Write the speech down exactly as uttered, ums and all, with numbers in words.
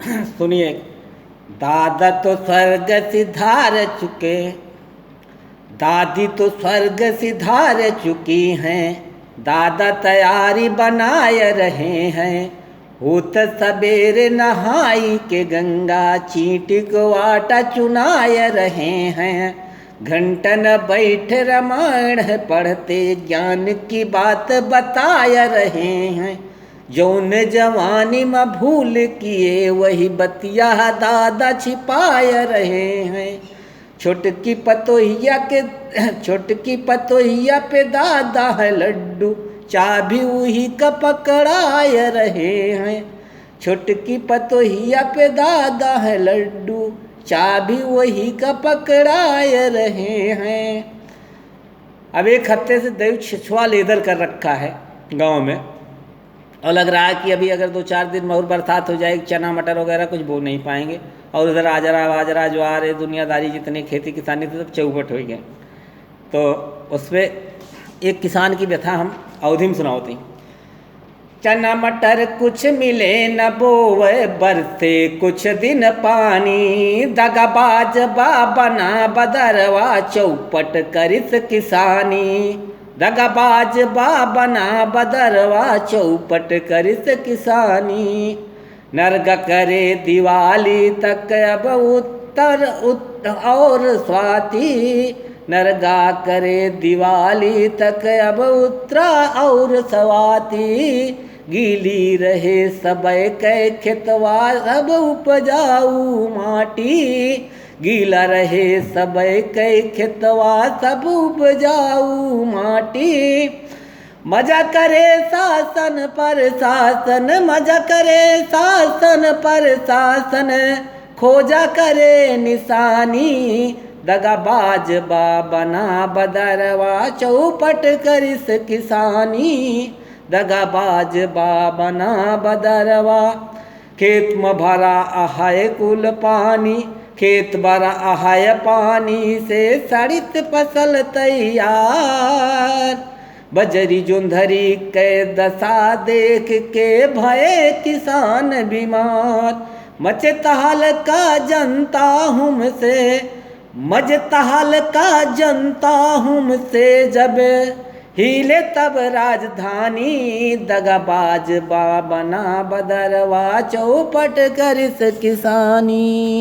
सुनिए, दादा तो स्वर्ग सिधार चुके, दादी तो स्वर्ग सिधार चुकी हैं, दादा तैयारी बनाए रहे हैं। होत सबेरे नहाई के गंगा, चींटी को आटा चुनाए रहे हैं। घंटन बैठ रामायण पढ़ते, ज्ञान की बात बताए रहे हैं। जौन जवानी में भूल किए, वही बतिया दादा छिपाए रहे हैं। छोटकी पतोहिया के, छोटकी पतोहिया पे दादा है लड्डू, चाबी वही का पकड़ाए रहे हैं। छोटकी पतोहिया पे दादा है लड्डू, चाबी वही का पकड़ाए रहे हैं। अब एक हफ्ते से दही छिछुआ लेदर कर रखा है गाँव में, और लग रहा है कि अभी अगर दो चार दिन में और बरसात हो जाए, चना मटर वगैरह कुछ बो नहीं पाएंगे। और उधर आजरा वाजरा ज्वार, ये दुनियादारी जितनी खेती किसानी थी, सब चौपट हो गए। तो उस पे एक किसान की व्यथा हम अवधी में सुनावत ही। चना मटर कुछ मिले न बोवे, बरसे कुछ दिन पानी। दगाबाज बा बना बदरवा, चौपट करिस किसानी। दगाबाज बा बना बदरवा, चौपट करिस किसानी। नरगा करे दिवाली तक अब उत्तर उत-, और स्वाति। नरगा करे दिवाली तक अब उत्तरा और स्वाति। गीली रहे सबके खेतवा सब उपजाऊ माटी। गीला रहे सबके खेतवा सब उपजाऊ माटी। मजा करे शासन प्रशासन, मजा करे शासन प्रशासन, खोजा करे निशानी। दगाबाज बा बना बदरवा, चौपट करिस किसानी। दगाबाज बा बना बदरवा, खेत में भरा अहै कुल पानी, खेत भरा अहै पानी से सड़ित फसल तैयार। बजरी जोंधरी के दशा देख के भये किसान बीमार। मचे तहलका जनता हमसे, मचे तहलका जनता हमसे, जब हिले तब राजधानी। दगाबाज बा बना बदरवा, चौपट करिस किसानी।